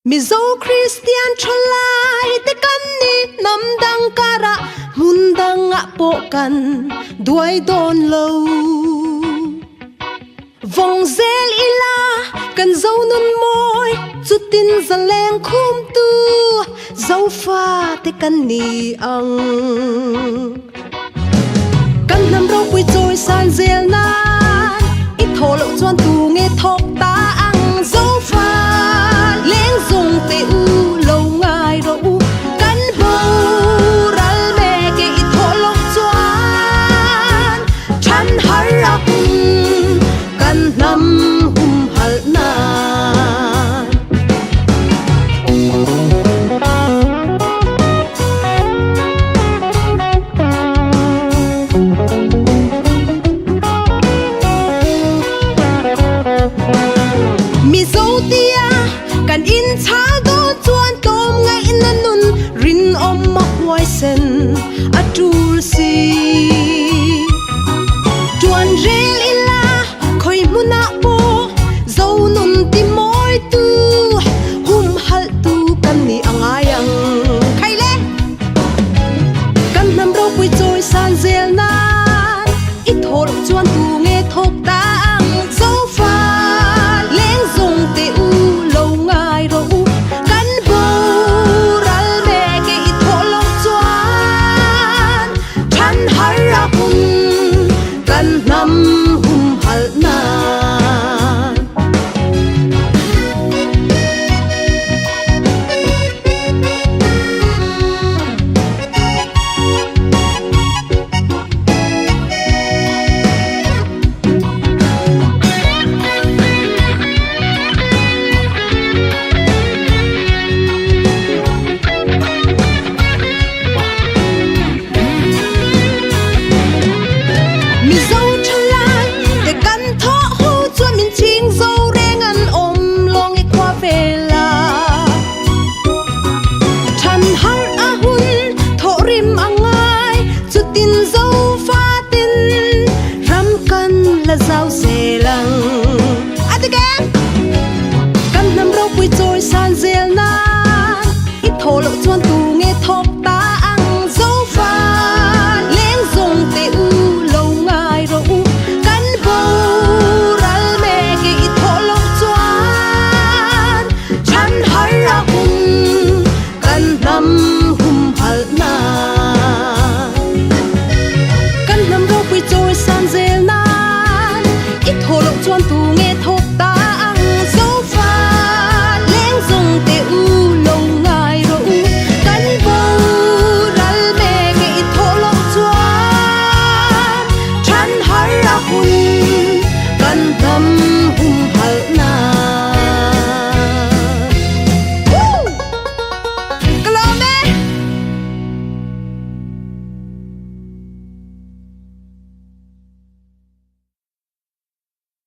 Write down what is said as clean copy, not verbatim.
Mizo Kristian thalai te kan ni hnam dang karah hmun dangah pawh kan duai dawn lo. Vawng zel ila kan zo nun mawi chutin zaleng khumtu Zofa te kan ni ang. Kan hnam ropui chawi san zel nan i thawh loh chuan tu nge thawk ta ang Zofa leng zawng te u lo ngai rawh u kan boral mek e i thawh loh chuan than har ang kan hnam humhalh nan. Mizo tia kan inchhal dawn chuan tlawmngaihna nun rinawm a huaisen a tul si.